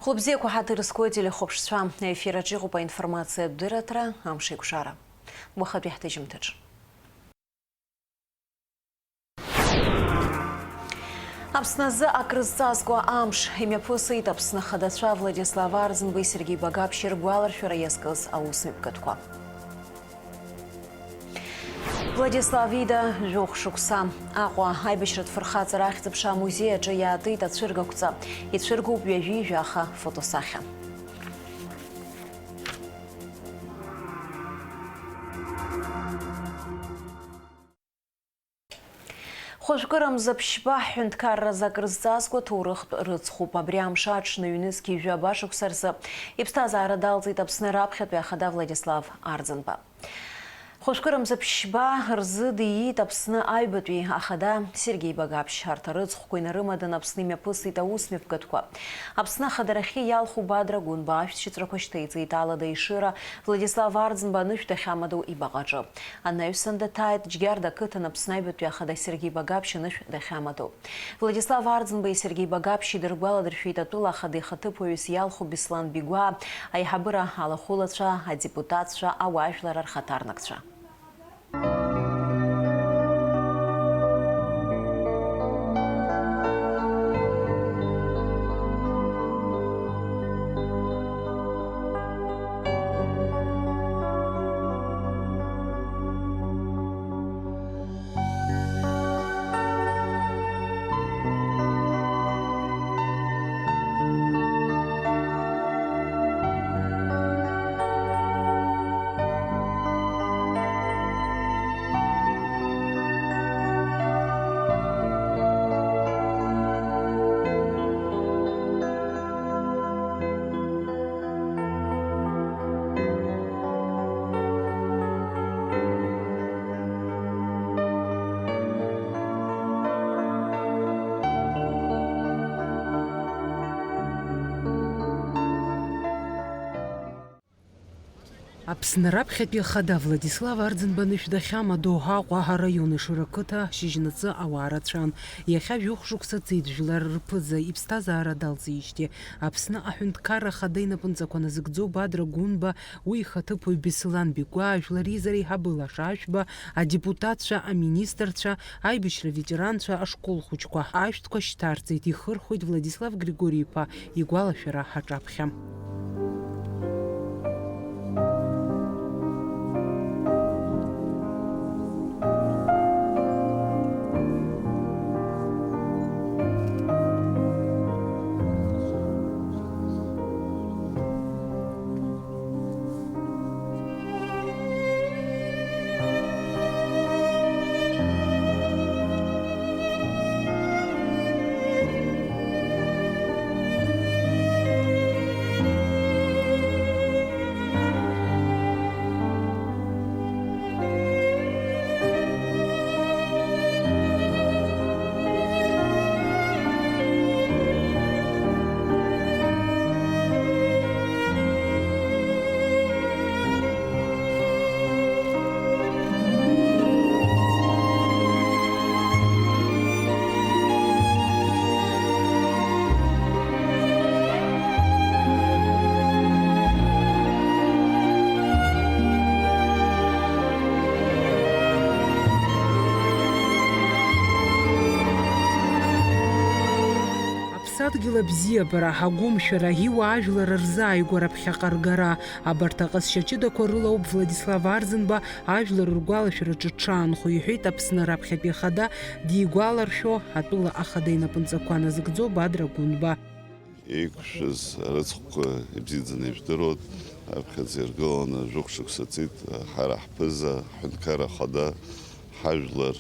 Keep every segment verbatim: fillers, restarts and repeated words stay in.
Хәлыбзиақәа ҳаҭыр зқәу ателехәаԥшцәа, аефир аҿы иҟоуп аинформациатә дырраҭара, Амшеиқәшара. Уахатәи ҳҭыжьымҭаҿ. Аԥсны азы акрызҵазкуа амш, имҩаԥысит Аԥсны Ахадацәа Владислав Арӡынбеи Сергеи Багаԥшьи ргәаларшәара иазкыз аусмҩаԥгатәқәа. Владислав ида жәохә шықәса. Аҟәа аибашьратә фырхаҵара ахьӡ-аԥша амузеи аҿы иаатит ацәыргақәҵа. Ицәыргоуп ҩажәи жәаха фотосахьа. Хәажәкырамза ԥшьба ҳҳәынҭқарразы акрызҵазкуа ҭоурыхтә рыцхәуп. Абри амш аҽны ҩнызқьи жәаба шықәса рзы иԥсҭазаара далҵит Аԥсны раԥхьатәи ахада Владислав Арӡынба. Хәажәкырамза ԥшьба рзы диит Аԥсны аҩбатәи ахада Сергеи Багаԥшь. Арҭ арыцхәқәа инарымаданы Аԥсны имҩаԥысит аусмҩаԥгатәқәа. Аԥсны ахадарахьы иалху Бадра Гәынба ашәҭшьыҵәрақәа шьҭеиҵеит Алада Ешыра Владислав Арӡынба анышә дахьамадоу ибаҟаҿы. Анаҩсан даҭааит Џьгьарда ақыҭан Аԥсны аҩбатәи ахада Сергеи Багаԥшь анышә дахьамадоу. Владислав Арӡынбеи Сергеи Багаԥшьи дыргәаладыршәеит атәыла ахада ихаҭыԥуаҩыс иалху Беслан Бигәаа, аиҳабыра алахәылацәа, адепутатцәа, ауаажәлар рхаҭарнакцәа. Аԥсны раԥхьатәи ахада Владислав Арӡынба анышә дахьамадоу Аҟәа араион Ешыра қыҭа шьыжьнаҵы ауаа рацәан. Иахьа жәохә шықәса ҵит жәлар рԥыза иԥсҭазаара далҵижьҭеи. Аԥсны аҳәынҭқарра ахада инапынҵақәа назыгӡо Бадра Гәынба, уи ихаҭыԥуаҩ Беслан Бигәаа, жәлар реизара еиҳабы Лаша Ашәба, адепутатцәа, аминистрцәа, аибашьра аветеранцәа, ашкол хәыҷқәа ашәҭқәа шьҭарҵеит, ихырхәеит Владислав Григори-иԥа игәалашәара аҿаԥхьа. Аԥсадгьыл абзиабара, агәымшәара, иуаажәлар рзааигәара ԥхьаҟа ргара, абарҭ аҟазшьа ҷыдақәа рыла ауп Владислав Арӡынба ажәлар ргәалашәараҿы дшаанхо, иҳәеит Аԥсны раԥхьатәи ахада дигәаларшәо, атәыла ахада инапынҵақәа назыгӡо Бадра Гәынба. Еиқәшәаз арыцхәқәа ибзиаӡаны ижәдыруан, аԥхьаӡа иргыланы жәохә шықәса ҵит, ҳара ҳԥыза, ҳҳәынҭқарра ахада, ҳажәлар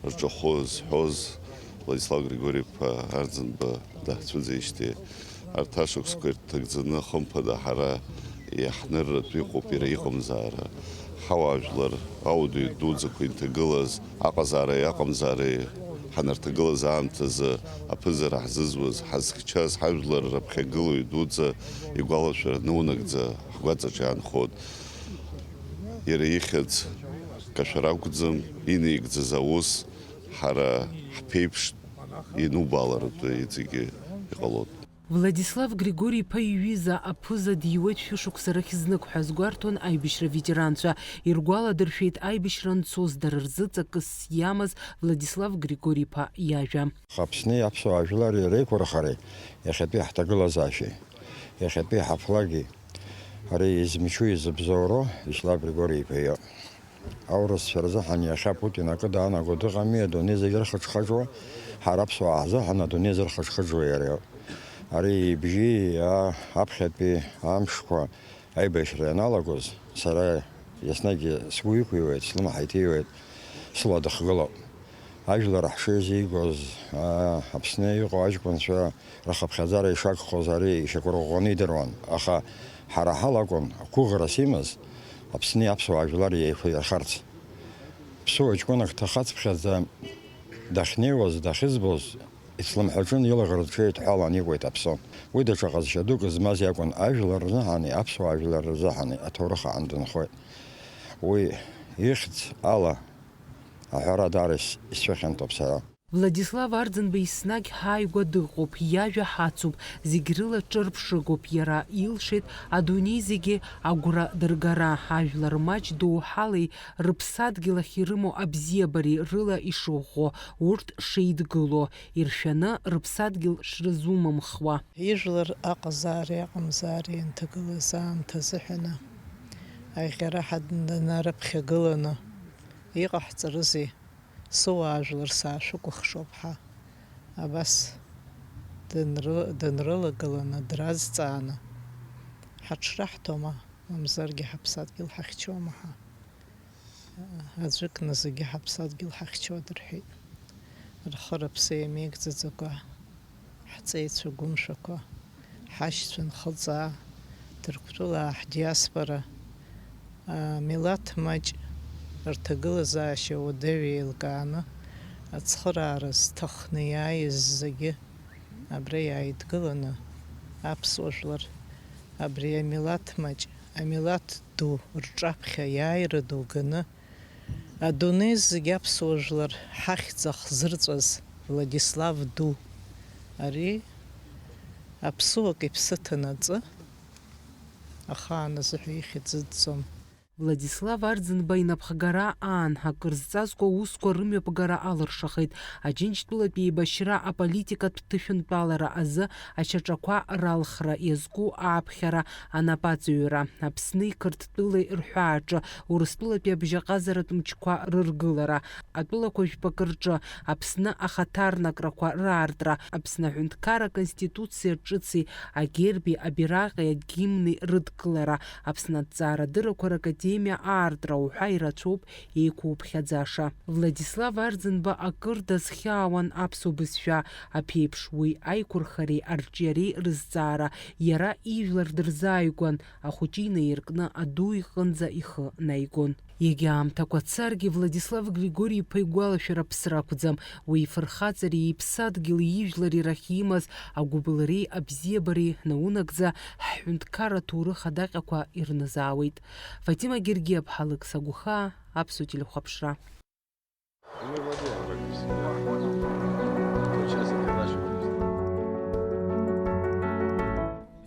рҿахәы зҳәоз Владислав Григори-иԥа Арӡынба даҳцәыӡижьҭеи, арҭ ашықәсқәа ирҭагӡаны, хымԥада, ҳара иаҳнырратә иҟоуп иара иҟамзаара. Ҳауаажәлар, ауадаҩ дуӡӡақәа инҭагылаз, аҟазаареи аҟамзаареи ҳанарҭагылаз аамҭазы, аԥызара ҳзызуаз, ҳазхьчаз ҳажәлар раԥхьагылаҩ дуӡӡа игәалашәара нунагӡа ҳгәаҵаҿ иаанхоит. Иара ихьӡ кашәара акәӡам, инаигӡаз аус ҳара ҳԥеиԥш инубаалартә иҵегьы иҟалоит. Владислав Григори-иԥа иҩыза аԥыза диуеит шәышықәса рахь знык ҳәа азгәарҭон аибашьра ветеранцәа. Иргәаладыршәеит аибашьра анцоз дара рзы ҵакыс иамаз Владислав Григори-иԥа иажәа. Аԥсни аԥсуаа жәлари реиқәырхареи, иахьатәи ҳҭагылазаашьеи, иахьатәи ҳафлаги, ари измычу изыбзоуроу Вячеслав Григори-иԥа иоуп. Аурысцәа рзыҳәан иахьа Путин акы даанаго дыҟами, адунеи зегьы рхыџхыџуа, ҳара аԥсуаа ҳзыҳәан адунеи зырхыџхыџуа иара иоуп. Ари ибжьи, а, аԥхьатәи амшқәа аибашьра ианалагоз, сара еснагь сгәы иқәыҩуеит, слымҳа иҭыҩуеит, сыла дыхгылоуп. Ажәлар ҳшеизигоз, а, Аԥсны иҟоу аҷкәынцәа рхыԥхьаӡара ишагхоз ари ишьақәырӷәӷәаны идыруан, аха ҳара ҳалакәын, гәыӷрас имаз Аԥсни аԥсуаа жәлар еиқәирхарц. Ԥсуа ҷкәынак дҭахацыԥхьаӡа дахьнеиуаз, дахьызбоз, ицлымҳаҿын, илаӷырӡ ҽеидҳәалан икуеит Аԥсны. Уи даҽа ҟазшьа дук змаз иакәын, ажәлар рзыҳәани аԥсуаа жәлар рзыҳәани аҭоурых аан дынхоит. Уи ихьӡ ала аҳәара даара ис-, исцәыхьанҭоуп сара. Владислав Арӡынба еснагь ҳааигәа дыҟоуп, иажәа ҳацуп, зегь рыла ҿырԥшыгоуп, иара илшеит адунеи зегьы агәра дыргара, ажәлар маҷ доуҳалеи рыԥсадгьыл ахь ирымоу абзиабареи рыла ишыӷәӷәо, урҭ шеидгыло, иршәаны рыԥсадгьыл шрызумымхуа. Ижәлар аҟазаареи аҟамзаареи анҭагылаз аамҭа азыҳәаны, аӷьараҳа данарыԥхьагыланы иҟаҳҵарызеи? Сыуаажәлар саашәыкәыхшоуп ҳәа, абас дынры-, дынрылагыланы, дразҵааны, ҳаҽраҳҭома, мамзаргьы ҳаԥсадгьыл ҳахьчома ҳәа. Аӡәыкны зегьы ҳаԥсадгьыл ҳахьчоит рҳәеит. Рхы-рыԥсы еимеигӡаӡакәа, ҳҵеицәа гәымшәақәа, ҳашьцәа нхыҵаа, Ҭырқәтәылаа ҳдиаспора, амилаҭ маҷ рҭагылазаашьа уадаҩ еилкааны, ацхыраара зҭахны иааиз зегьы абра иааидгыланы, аԥсуа жәлар абри амилаҭ маҷ, амилаҭ ду рҿаԥхьа иааира ду ганы, адунеи зегь аԥсуа жәлар ҳахьӡ ахзырҵәаз Владислав ду, ари аԥсуак иԥсы ҭанаҵы, ахаан азыҳәа ихьӡыӡӡом. Владислав Арӡынба инапхгара аан, акыр зҵазкуа аусқәа рымҩаԥгара алыршахеит, Аџьынџьтәылатә еибашьра аполитикатә ҭышәынтәалара азы ашьаҿақәа ралхра иазку ааԥхьара анапаҵаҩра, Аԥсни Қырҭтәылеи рҳәааҿы, Урыстәылатәи абжьаҟазаратә мчқәа рыргылара, атәылақәа жәпакы рҿы Аԥсны ахаҭарнакрақәа раартра, Аԥсны аҳәынҭқарра Конституциа ҿыци агерби абираҟи агимни рыдкылара, Аԥсны аҭҵаарадыррақәа ракадемиа аартра уҳәа ирацәоуп еиқәуԥхьаӡаша. Владислав Арӡынба акыр дазхьаауан аԥсуа бызшәа, аԥеиԥш уи аиқәырхареи арҿиареи рызҵаара, иара ижәлар дырзааигәан, ахәыҷы инаиркны аду иҟынӡа ихы наигон. Иагьа аамҭақәа царгьы Владислав Григори-иԥа игәалашәара ԥсра акәӡам, уи ифырхаҵареи иԥсадгьыли ижәлари рахь имаз агәыбылреи абзиабареи наунагӡа ҳҳәынҭқарра аҭоурых адаҟьақәа ирназаауеит. Фатима Гергиаԥҳа, Алықьса Гәхаа, Аԥсуа телехәаԥшра.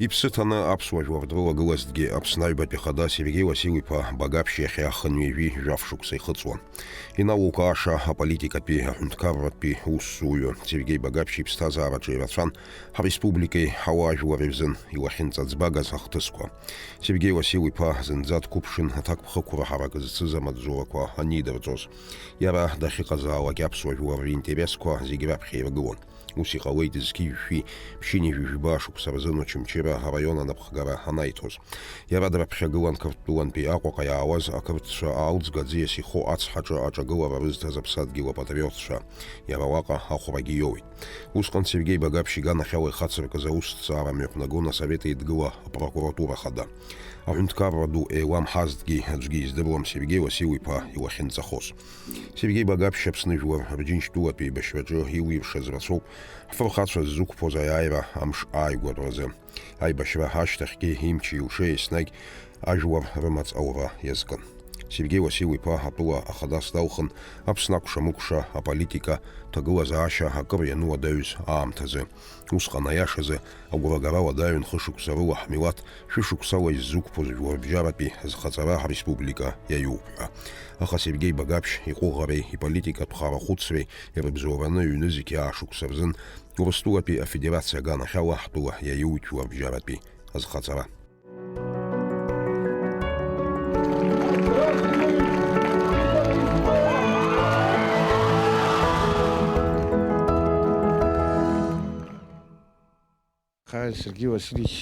Иԥсы ҭаны аԥсуа жәлар дрылагылазҭгьы Аԥсны аҩбатәи ахада Сергеи Уасил-иԥа Багаԥшь иахьа хынҩажәи жәаф шықәса ихыҵуан. Иналукааша аполитикатәи аҳәынҭқарратәи усзуҩы Сергеи Багаԥшь иԥсҭазаараҿы ирацәан ҳреспубликеи ҳауаажәлари рзын илахьынҵаӡбагаз ахҭысқәа. Сергеи Уасил-иԥа зынӡа дқәыԥшын аҭакԥхықәра ҳарак зцыз амаҵзурақәа анидырҵоз. Иара дахьыҟазаалак аԥсуа жәлар ринтересқәа зегь раԥхьа иргылон. Ус иҟалеит зқьи жәшәи ԥшьынҩажәи жәба шықәса рзын Очамчыра араион анапхгара анаиҭоз. Иара драԥхьагылан Қырҭтәылантәи Аҟәаҟа иаауаз ақырҭцәа аалӡга аӡиас иху ацҳаҿы аҿагылара рызҭаз аԥсадгьыл апатриотцәа. Иара уаҟа ахәрагьы иоуеит. Усҟан Сергеи Багаԥшь иганахьала ихацыркыз аусҭҵаара мҩаԥнагон Асовет Еидгыла апрокуратура хада. Аҳәынҭқарра ду еиламҳазҭгьы аӡәгьы издыруам Сергеи Уасил-иԥа илахьынҵахоз. Сергеи Багаԥшь Аԥсны жәлар Рџьынџьтәылатә еибашьраҿы илиршаз рацәоуп, ҳфырхацәа ззықәԥоз аиааира амш ааигәатәразы. Аибашьра ашьҭахьгьы имчи илшеи еснагь ажәлар рымаҵ аура иазкын. Сергеи Уасил-иԥа атәыла ахадас далхын, Аԥсны акәша-мыкәша, аполитика, ҭагылазаашьа акыр иануадаҩыз аамҭазы. Усҟан, аиашазы, агәрагара уадаҩын хышықәса рыла ҳмилаҭ шәышықәсала иззықәԥоз жәларбжьаратәи зхаҵара ҳреспублика иаиуп ҳәа. Аха Сергеи Багаԥшь иҟәыӷареи иполитикатә харахәыцреи ирыбзоураны аҩны зегьы аашықәса рзын Урыстәылатәи Афедерациа аганахьала ҳтәыла иаиуит жәларбжьаратәи азхаҵара. Аха Сергеи Васильевич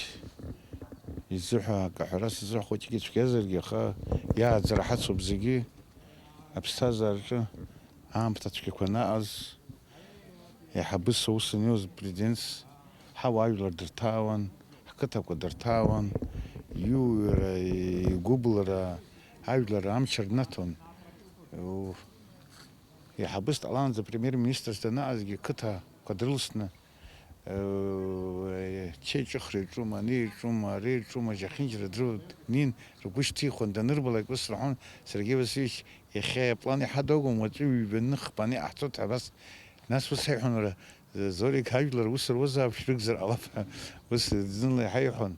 изыҳәа акы аҳәара сзыҳәа хәыҷгьы цәгьазаргьы, аха иааӡара ҳацуп зегьы. Аԥсҭазаараҿы аамҭа цәгьақәа анаҟаз, еиҳабыс аус аниоз президентс ҳауаажәлар дырҭаауан, ҳқыҭақәа дырҭаауан, иуҩра, игәыблра, ажәлар амч рнаҭон. Еиҳабыс дҟалаанӡа премьер-министрс данаҟазгьы қыҭақәа дрылсны, чеиҿыхра иаҿума, ани иаҿума, ари иаҿума, зехьынџьара дрывагь днеин, ргәы шьҭихуан, данырбалак ус рҳәон, Сергеи Васильевич, иахьа аплан иҳадагәам, уаҵәы ҩбаны хԥаны иҟаҳҵоит ҳәа абас. Нас ус ҳаиҳәон, уара, Зорик, ажәлар ус руазаап, шәрыгзар ҟалап ҳәа, ус зынла иҳаиҳәон.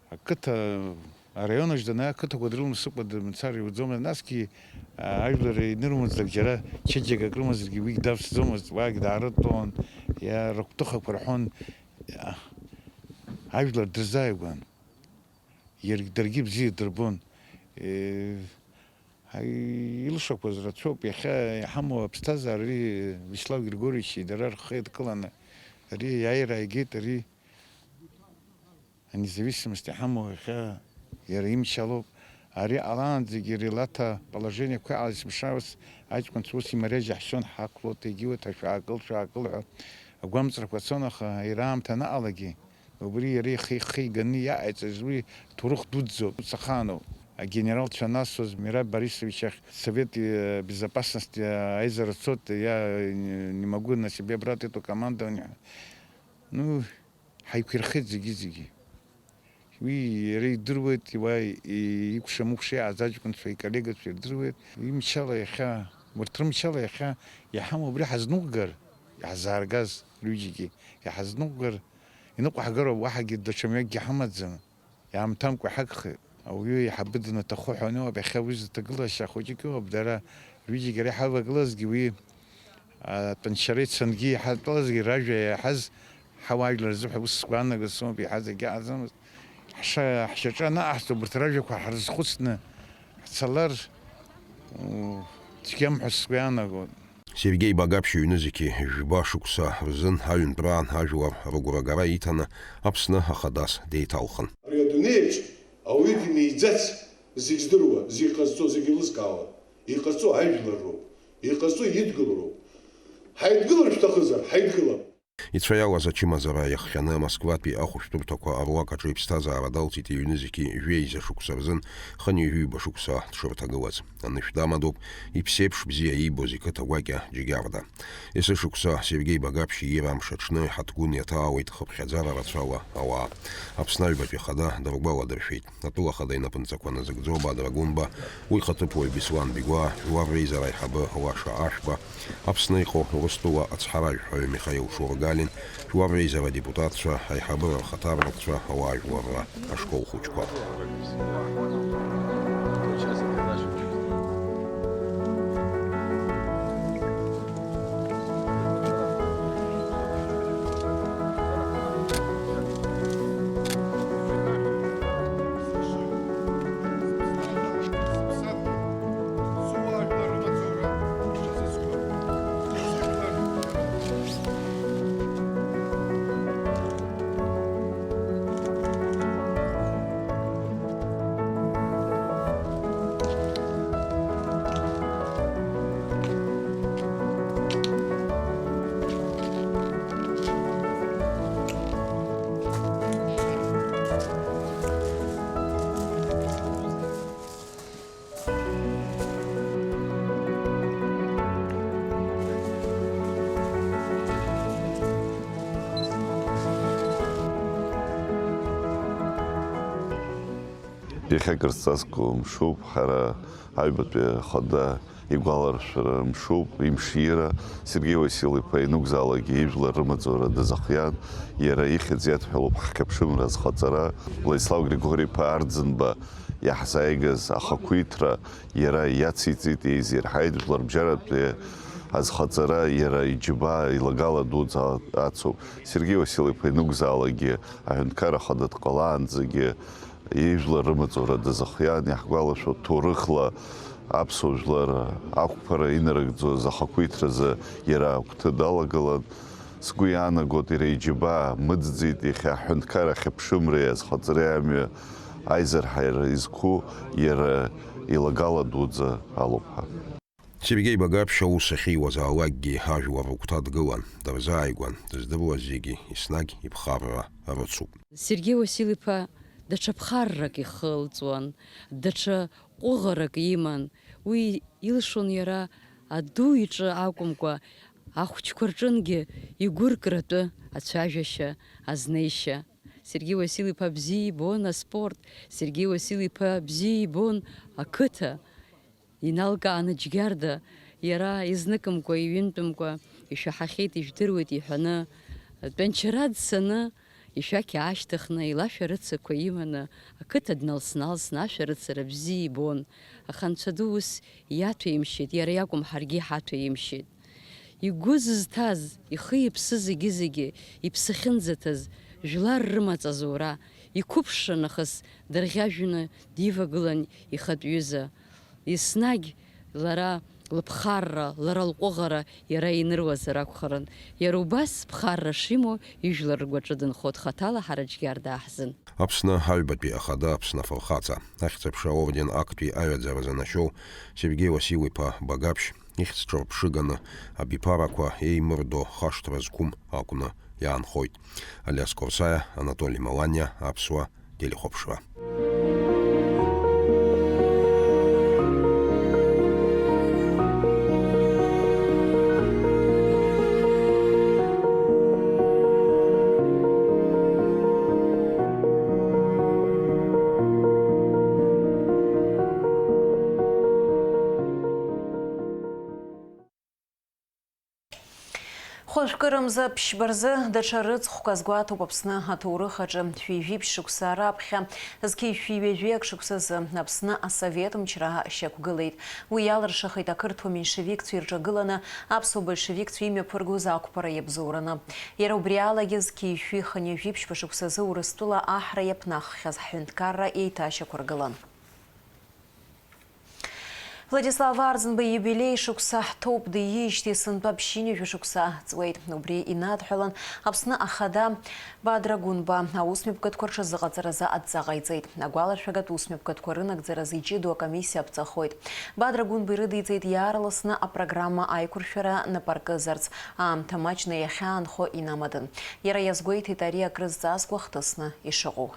Ақыҭа, араион аҿы данааи, ақыҭақәа дрылмсыкәа дымцар иуӡомызт, насгьы, а, ажәлар инырмыӡлак џьара чеиџьыкак рымазаргьы уигь давсӡомызт, уаагь даарыдтәалон, иа-, рыгәҭыхақәа рҳәон, иа-, ажәлар дырзааигәан. Иаргь-, даргьы бзиа дырбон. Е, ҳа-, илшақәаз рацәоуп, иахьа иҳамоу аԥсҭазаара ари Виачеслав Григорьевич идара рхы иадкыланы, ари аиааира ааигеит, ари анезависимость иҳамоу иахьа иара имчалоуп. Ари ҟалаанӡагьы релаҭа положениақәа иҟалаз есымша ус аҷкәынцәа ус имариажьаҳшьон, ҳақәлоит, егьиуеит ҳәа, шәаакыл, шәаакыл ҳәа агәамҵрақәа цон, аха иара аамҭа анаҟалагьы убри иара ихы, ихы иганы иаҟаиҵаз уи ҭоурых дуӡӡоуп, ус ахааноуп. Агенералцәа анасуаз Мираб Борисович иахь Совет, э, Безопасности аизара цот, я, э, не могу на себе брать эту командование. Ну, ҳаиқәирхеит зегьы-зегьы. Уи иара идыруеит, уа и-, икәша-мыкәша иааз аҷкәынцәа, иколлегацәа ирдыруеит. Имчала иахьа, урҭ рымчала иахьа иҳамоу убри ҳазныҟәгар, иаҳзааргаз рҩыџьагьы иаҳазныҟәгар, иныҟәаҳгароуп, уаҳагьы даҽа мҩакгьы ҳамаӡам. Иаамҭамкәа иҳагхеит. Ауаҩы еиҳабы данаҭаху ҳәа ануап, иахьа уи зыҭагылашьа хәыҷык иоуп, дара рҩыџьагьы ара иҳавагылазгьы уи атәанчара ицангьы иҳатәалазгьы ражәа иаҳаз ҳауаажәлар рзыҳәа ус сгәаанагаз сымоуп, иаҳаз егьаҟаӡамызт. Ҳша-, ҳшьаҿа анаҟаҳҵо убарҭ ражәақәа ҳарызхәыцны ҳцалар, у, цәгьам ҳәа сгәы иаанагоит. Сергеи Багаԥшь иҩны зегьы жәба шықәса рзын аҩынтәраан ажәлар рыгәрагара иҭаны Аԥсны ахадас деиҭалхын. Абри адунеиаҿ ауаҩы дымеиӡац, зегь здыруа, зегь ҟазҵо, зегь еилызкаауа. Иҟазҵо ажәлар роуп, иҟазҵо идгылароуп. Ҳаидгылар шәҭахызар, ҳаидгылап. Ицәа иалаз ачымазара иахҟьаны Москватәи ахәышәтәырҭақәа аруак аҿы иԥсҭазаара далҵит иҩны зегьы жәеиза шықәса рзын хынҩажәи ҩба шықәса дшырҭагылаз. Анышә дамадоуп, иԥсеиԥш бзиа иибоз иқыҭа гәакьа Џьгьарда. Есышықәса Сергеи Багаԥшь иира амш аҽны иҳаҭгәын иаҭаауеит хыԥхьаӡара рацәала ауаа. Аԥсны аҩбатәи ахада дыргәаладыршәеит. Атәыла ахада инапынҵақәа назыгӡо Бадра Гәымба, уи ихаҭыԥуаҩ Беслан Бигәаа, жәлар реизара аиҳабы Лаша Ашәба, Аԥсны иҟоу Урыстәыла ацҳаражәҳәаҩ Михаил Шургалин, жәлар реизара адепутатцәа, аиҳабыра рхаҭарнакцәа, ауаажәларра ашкол хәыҷқәа. Иахьа акыр зҵазкуа мшуп, ҳара аҩбатәи ахада игәаларшәара мшуп, имшира. Сергеи Уасил-иԥа ианакәзаалакгьы ижәлар рымаҵура дазыхиан, иара ихьӡ иадҳәалоуп ҳқьаԥшымра азхаҵара. Владислав Григори-иԥа Арӡынба иаҳзааигаз ахақәиҭра иара иациҵеит, еизирҳаит, жәларбжьаратәи азхаҵара иара иџьабаа илагала дуӡӡа ацуп. Сергеи Уасил-иԥа ианакәзаалакгьы аҳәынҭқарра ахада дҟалаанӡагьы ижәлар рымаҵура дазыхиан, иаҳгәалашәо, ҭоурыхла аԥсуа жәлар ақәԥара инарыгӡоз ахақәиҭразы иара агәҭа далагылан. Сгәы иаанагоит, иара иџьабаа мыӡӡеит, иахьа аҳәынҭқарра ахьыԥшымреи азхаҵареи амҩа аизырҳаира изқәу иара илагала дуӡӡа алоуп ҳәа. Сергеи Багаԥшь аус ахьиуазаалакгьы ажәлар рыгәҭа дгылан, дырзааигәан, дыздыруаз зегьы еснагь иԥхарра рыцуп. Сергеи Уасил-иԥа даҽа ԥхаррак ихылҵуан, даҽа ҟәыӷарак иман. Уи илшон иара аду иҿы акәымкәа, ахәыҷқәа рҿынгьы игәыркратәы ацәажәашьа, азнеишьа. Сергеи Уасил-иԥа бзиа ибон аспорт, Сергеи Уасил-иԥа бзиа ибон ақыҭа. Иналкааны Џьгьарда, иара изныкымкәа, иҩынтәымкәа ишәаҳахьеит, ижәдыруеит иҳәаны, тәанчара дцаны, ишәақь аашьҭыхны, илашәарыцақәа иманы, ақыҭа дналс-налсны ашәарыцара бзиа ибон. Аха Анцәа ду ус иаҭәеимшьеит, иара иакәым ҳаргьы иҳаҭәеимшьеит. Игәы зызҭаз, ихы-иԥсы зегьы-зегьы, иԥсы ахьынӡаҭаз, жәлар рымаҵ азура, иқәыԥшра нахыс дырӷьажәҩаны дивагылан ихатә ҩыза. Еснагь лара лыԥхарра, лара лҟәыӷара иара иныруазар акәхарын. Иара убас ԥхарра шимоу ижәлар ргәаҿы дынхоит хаҭала ҳара Џьгьарда ҳзын. Аԥсны аҩбатәи ахада, Аԥсны афырхаҵа, Ахьӡ-аԥша аорден актәи аҩаӡара занашьоу Сергеи Уасил-иԥа Багаԥшь ихьӡ ҿырԥшыганы абиԥарақәа еимырдо хашҭра зқәым акәны иаанхоит. Алиас Корсаиа, Анатоли Маланиа, Аԥсуа телехәаԥшра. Хәажәкырамза ԥшьба рзы даҽа рыцхәк азгәаҭоуп Аԥсны аҭоурых аҿы. Шәи жәиԥшь шықәса раԥхьа, зқьи шәи ҩажәи ак шықәсазы, Аԥсны асовет мчра шьақәгылеит. Уи иалыршахеит ақырҭуа меншевикцәа ирҿагыланы аԥсуа большевикцәа имҩаԥыргоз ақәԥара иабзоураны. Иара убри алагьы зқьи шәи хынҩажәи ԥшьба шықәсазы Урыстәыла аҳра иаԥнаххьаз ҳҳәынҭқарра еиҭашьақәыргылан. Владислав Арӡынба ииубилеи шықәса ҳҭоуп, диижьҭеи сынтәа ԥшьынҩажәа шықәса ҵуеит. Убри инадҳәалан Аԥсны Ахада Бадра Гәынба аусмҩаԥгатәқәа рҽазыҟаҵаразы адҵа ҟаиҵеит. Агәалашәагатә усмҩаԥгатәқәа рынагӡаразы иҷыдоу акомиссиа аԥҵахоит. Бадра Гәынба ирыдиҵеит иаарласны апрограмма аиқәыршәара напы аркызарц, аамҭа маҷны иахьаанхо инамадан. Иара иазгәеиҭеит ари акрызҵазкуа хҭысны ишыҟоу.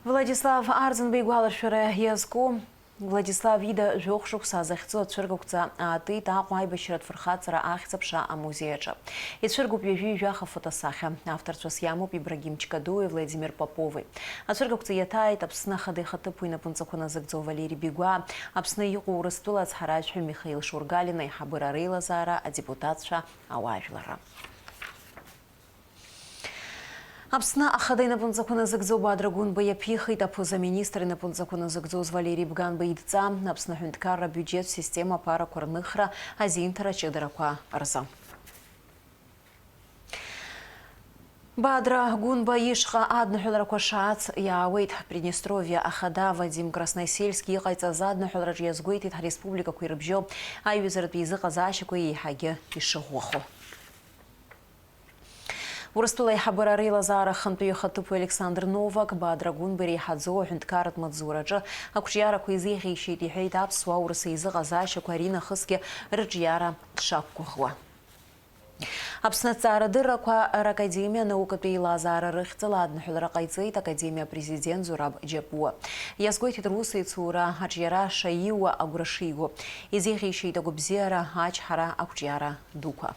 Владислав Арӡынба игәаларшәара иазку Владислав ида жәохә шықәса захьӡу ацәыргақәҵа аатит Аҟәа аибашьратә фырхаҵара ахьӡ-аԥша амузеи аҿы. Ицәыргоуп ҩажәи жәаха фотосахьа. Авторцәас иамоуп Ибрагим Чкадуи Владимир Попови. Ацәыргақәҵа иаҭааит Аԥсны Ахада ихаҭыԥуаҩ инапынҵақәа назыгӡо Валери Бигәаа, Аԥсны иҟоу Урыстәыла ацҳаражәҳәаҩ Михаил Шургалин, аиҳабыра реилазаара, адепутатцәа, ауаажәларра. Аԥсны Ахада инапынҵақәа назыгӡо Бадра Гәынба иаԥихеит аԥыза-министр инапынҵақәа назыгӡоз Валери Бганба идҵа, Аԥсны аҳәынҭқарра абиуџьет система аԥарақәа рныхра азинҭара аҷыдарақәа рзы. Бадра Гәынба ишҟа адныҳәаларақәа шаац иаауеит. Приднестровиа Ахада Вадим Красносельски иҟаиҵаз адныҳәалараҿы иазгәеиҭеит ҳреспубликақәа ирыбжьоу аиҩызаратә еизыҟазаашьақәа еиҳагьы ишыӷәӷәахо. Урыстәыла аиҳабыра реилазаара ахантәаҩы ихаҭыԥуаҩ Александр Новак Бадра Гәынба иреиҳаӡоу аҳәынҭқарратә маҵзураҿы ақәҿиарақәа изеиӷьеишьеит, иҳәеит аԥсуа-аурыс еизыҟазаашьақәа аринахысгьы рыҿиара дшақәгәыӷуа. Аԥсны аҭҵаарадыррақәа ракадемиа анаукатә еилазаара рыхьӡала адныҳәалара ҟаиҵеит академиа апрезидент Зураб Џьапуа. Иазгәеиҭеит русеицура аҿиара шаиуа агәра шиго. Изеиӷьеишьеит агәабзиара, ачҳара, ақәҿиара дуқәа.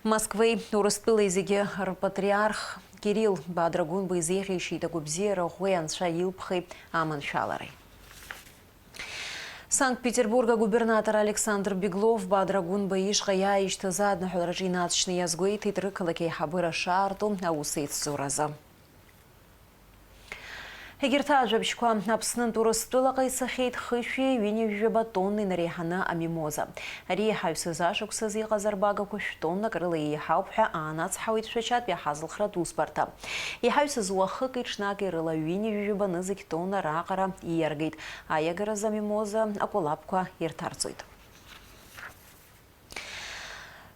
Москвеи Урыстәылеи зегьы рпатриарх Кирилл Бадра Гәынба изеиӷьеишьеит агәабзиара ӷәӷәеи анцәа илԥхеи аманшәалареи. Санкт-Петербург агубернатор Александр Беглов Бадра Гәынба ишҟа иааишьҭыз адныҳәалараҿы инаҵшьны иазгәеиҭеит рықалақь аиҳабыра шаарту аус еицҵоразы. Егьырҭ ажәабжьқәа, Аԥснынтә Урыстәылаҟа ицахьеит хышәи ҩынҩажәаба тонна инареиҳаны амимоза. Ари иҳаҩсыз ашықәсазы иҟаз арбагақәа шә-тоннак рыла еиҳауп ҳәа аанацҳауеит Шәачатәи аҳазлхратә усбарҭа. Иҳаҩсыз уахыки ҽнаки рыла ҩынҩажәаба нызқь тонна раҟара ииаргеит. Аиагаразы амимоза акәалаԥқәа ирҭарҵоит.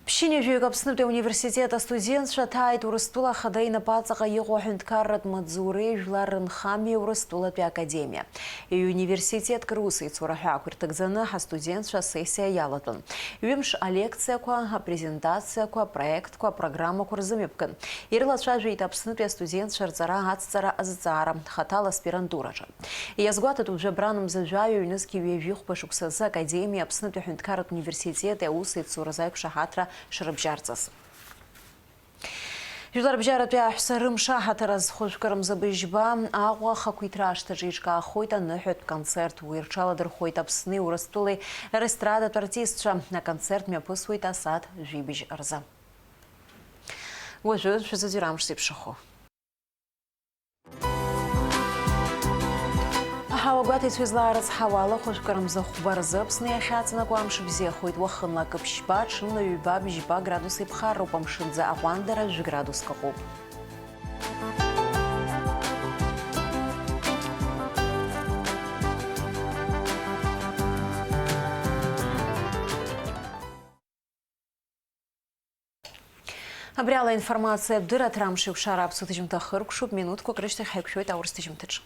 Ԥшьынҩажәаҩык Аԥснытәи ауниверситет астудентцәа ҭааит Урыстәыла Ахада инапаҵаҟа иҟоу аҳәынҭқарратә маҵзуреи жәлар рынхамҩеи Урыстәылатәи академиа. Иуниверситетк русеицура ҳәа ақәирҭагӡаны ҳастудентцәа асессиа иалатәан. Ҩымш алекциақәа, апрезентациақәа, апроектқәа, апрограммақәа рзымҩаԥган. Ирылацәажәеит Аԥснытәи астудентцәа рҵара ацҵара азҵаара, хаҭала аспирантураҿы. Иазгәаҭатәуп, жәабранамза жәаҩа ҩнызқьи ҩажәихәба шықәсазы Академиа Аԥснытәи аҳәынҭқарратә университети аусеицуразы аиқәшаҳаҭра шрыбжьарҵаз. Жәларбжьаратәи аҳәса рымш аҳаҭыр азы хәажәкырамза быжьба Аҟәа ахақәиҭра ашҭаҿы еиҿкаахоит аныҳәатә концерт. Уи рҽаладырхәуеит Аԥсни Урыстәылеи рестрадатә артистцәа. Аконцерт мҩаԥысуеит асааҭ жәибжь рзы. Уажәы шәзыӡырҩ амш зеиԥшрахо. Аҳауа гәаҭеицәа излаарыцҳауа ала, хәажәкырамза хәба рзы Аԥсны иахьаҵанакуа амш бзиахоит, уахынла акы ԥшьба, ҽынла ҩба, бжьба градус еиԥхарроуп, амшынӡы аҟәандара жәградуск аҟоуп. Абри ала аинформациатә дырраҭара амшеиқәшара аԥсуа ҭыжьымҭа хыркәшоуп, минуҭқәак рышьҭахь ҳаиқәшәоит аурыс ҭыжьымҭаҿы.